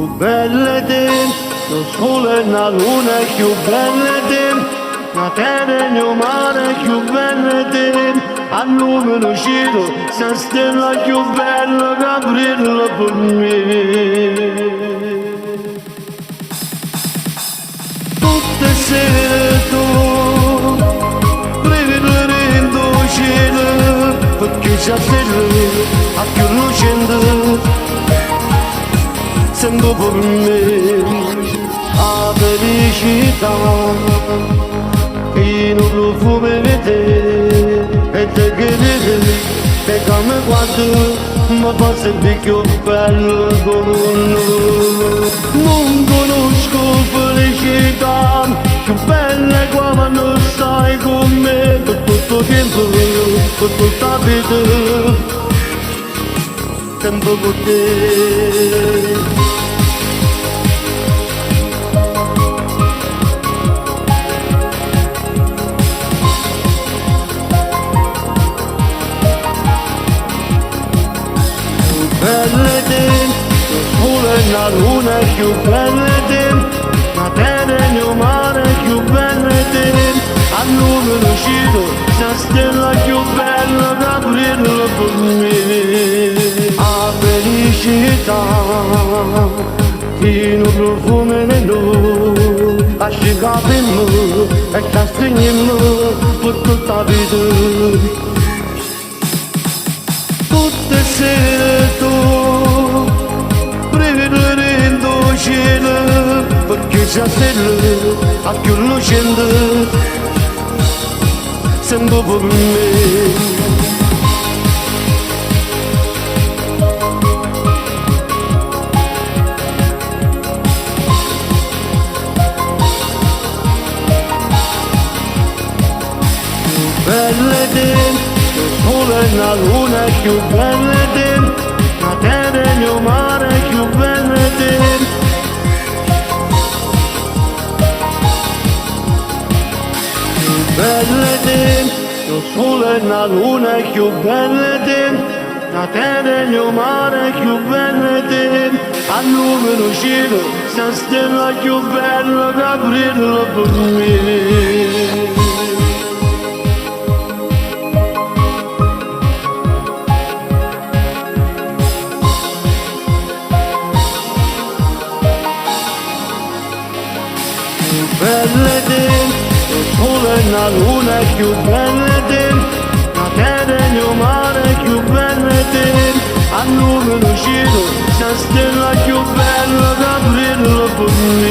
Cchiù bella 'e te, 'o sole e 'na luna cchiù bella 'e te, 'a terra e 'o mare cchiù bella 'e te, a lume 'o cielo, 'sta stella cchiù bella ca brilla pe' me. Tutt' 'e sere tu brille dint' 'o cielo, pecché si' 'a stella 'a cchiù lucente. Sempe pe' me 'a felicità è nu profumo 'e te e te crede e ca me guarda me fa sentì cchiù bello d' 'o munno. Nun conosco felicità cchiù bella 'e quanno stai cu me pe' tutto 'o tiempo, pe' tutta 'a vita. Sempe cu te. Cchiù bella 'e te, 'o sole e 'na luna cchiù bella 'e te, 'a terra e 'o mare cchiù bella 'e te, a luna 'o cielo, 'sta stella cchiù bella ca brilla pe' me. 'A felicità tiene 'o profumo 'e nuje, asci capimmo e c'astrignimmo pe' tutta 'a vita. Tutt' 'e sere tu brille dint' 'o cielo, pecché si' 'a stella 'a cchiù lucente, sempe pe' me. Cchiù bella 'e te, 'o sole e 'na luna cchiù bella 'e te, 'a terra e 'o mare cchiù bella 'e te. Cchiù bella 'e te, 'o sole e 'na luna cchiù bella 'e te, 'a terra e 'o mare cchiù bella 'e te, a luna 'o cielo, 'sta stella cchiù bella ca brilla pe' me. Cchiù bella 'e te, 'o sole e 'na luna cchiù bella 'e te, 'a terra e 'o mare cchiù bella 'e te, a luna 'o cielo, 'sta stella cchiù bella ca brilla pe' me.